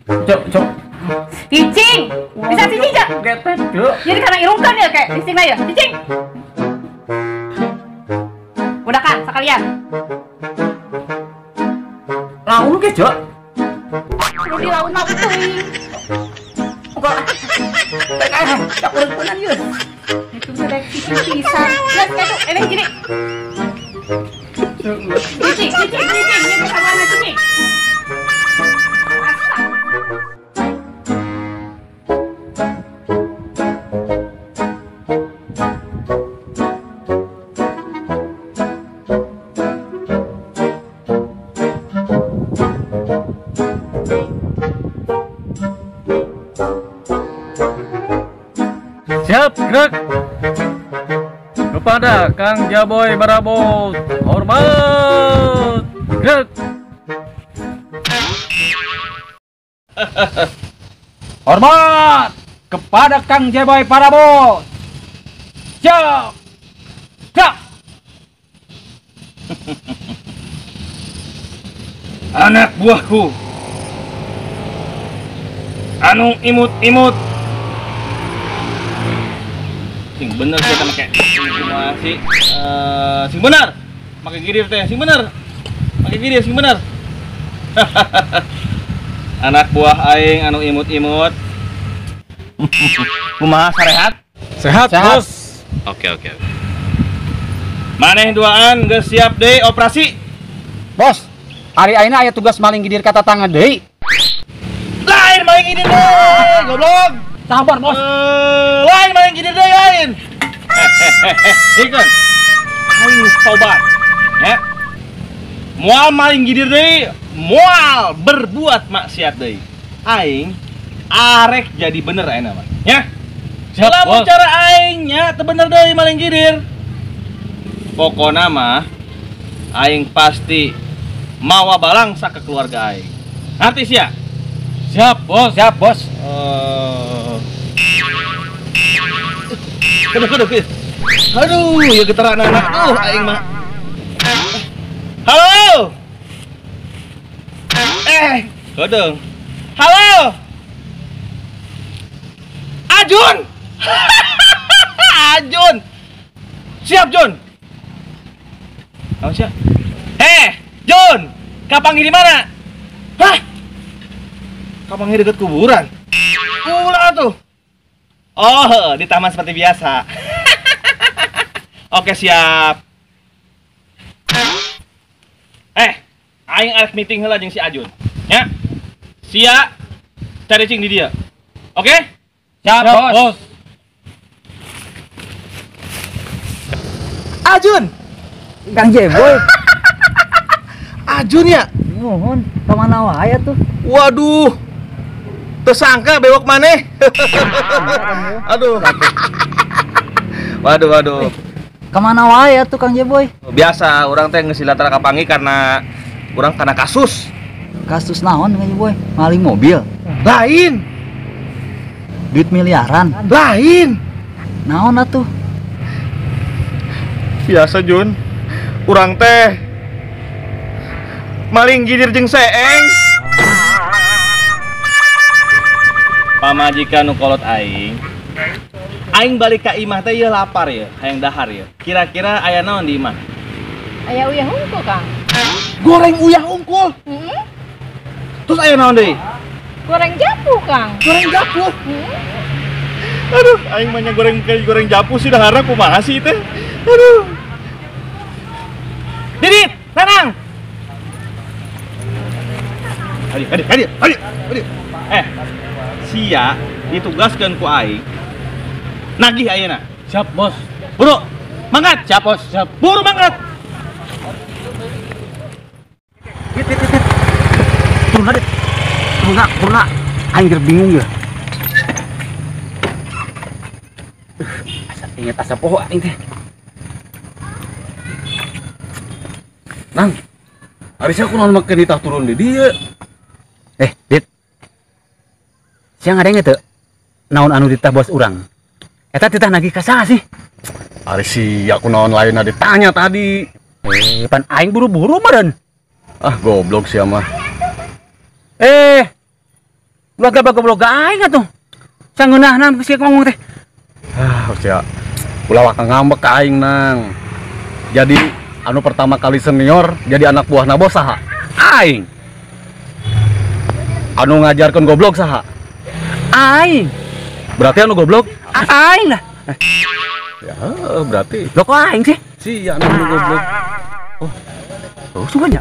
Cok, cok. Cicing. Bisa cicing enggak? Getek, Cok. Jadi karena irungkan ya kayak cicing lah ya. Cicing. Udah kan sekalian. Laun ke, Cok? Kudu dilaun mah teuing. Kok. Teh, tak urang yeuh. Itu rek cicing pisan. Geus kitu, ini gini. Cicing, cicing, cicing, ini sama cicing. Siap, gerak. Kepada Kang Jaboy Barabot, hormat. Gerak. Hormat kepada Kang Jaboy Parabot. Siap. Gerak. Anak buahku, anu imut-imut. Sing bener kita make sih, sing bener make gidir teh, sing bener make gidir, sing bener. Anak buah aing anu imut-imut. Kumaha sarehat? Sehat, sehat, bos. Oke, oke, oke. Maneh duaan geus siap deui operasi? Bos, hari ayeuna aya tugas maling gidir ka tatangga deui. Lain maling gidir deui, goblok. Sabar, bos. Lain maling gidir deui lain. Ikeun. Aing geus tobat. Ya. Moal maling gidir deui, moal berbuat maksiat deui. Aing arek jadi bener ayeuna mah. Ya. Siap, lamun bos. Cara aing nya teu bener deui maling gidir. Pokona mah aing pasti mawa balangsa ke keluarga aing. Ngerti sia? Siap, bos. Siap, bos. Aduh, aduh, aduh. Aduh, ya getaran anak. Aing mah. Halo. Kodong. Halo. Ajun. Ajun. Siap, Jun. Kamu siap? Jun, kapanggih di mana? Hah? Kapanggih deket kuburan? Ulah tuh. Oh, di taman seperti biasa. Oke, siap. Aing arek meeting heula jeung si Ajun. Ya. Sia cari cing di dia. Oke? Siap, bos. Ajun. Kang Jeboy. Ajun ya? Nuhun, ka mana wae tuh? Waduh. Tersangka bewok maneh. Aduh. Waduh, waduh. Kemana wae tuh Kang Jeboy? Biasa, orang teh geus silaturahmi kapanggih karena urang karena kasus. Kasus naon Kang Jeboy? Maling mobil. Lain. Duit miliaran. Lain. Naon atuh? Biasa Jun. Urang teh maling gidir jeung seeng. Pamajikan nu kolot aing. Aing balik ka imah teh ieu lapar ya, hayang dahar ya. Kira-kira aya naon di imah? Aya uyah hungkul, Kang. Goreng uyah hungkul. Heeh. Terus aya naon deui? Goreng japu, Kang. Goreng japu. Heeh. Aduh, aing mah goreng goreng japu sih daharna kumaha sih teh. Aduh. Didit, tenang. Hadi, hadi, hadi, hadi, hadi. Sia ditugaskan ku aing. Nagih ayeuna. Siap, bos. Buru, mangkat. Siap, bos. Siap. Buru mangkat. Dit, dit, dit. Turun aja. Turun, turun. Aing keur bingung ya. Asa inget asa poho aing teh. Nang, ari sia kunaon make ditah turun di dieu? Dit. Siang ada teu? Naon anu ditah bos urang? Eta titah nagih ka saha sih? Ari sia kunaon lain ditanya tadi. Pan aing buru-buru meureun. Ah, goblok sia mah. Ulah goblok aing atuh. Sangeunahna sia ngomong teh. Ah, sia. Ulah waka ngambek ka aing, Nang. Jadi anu pertama kali senior jadi anak buah bos saha? Aing. Anu ngajarkeun goblok saha? Aing. Berarti anu goblok? Aing lah. Ya, berarti Lo kok aing sih? sia anu goblok. Oh, oh sungguhnya.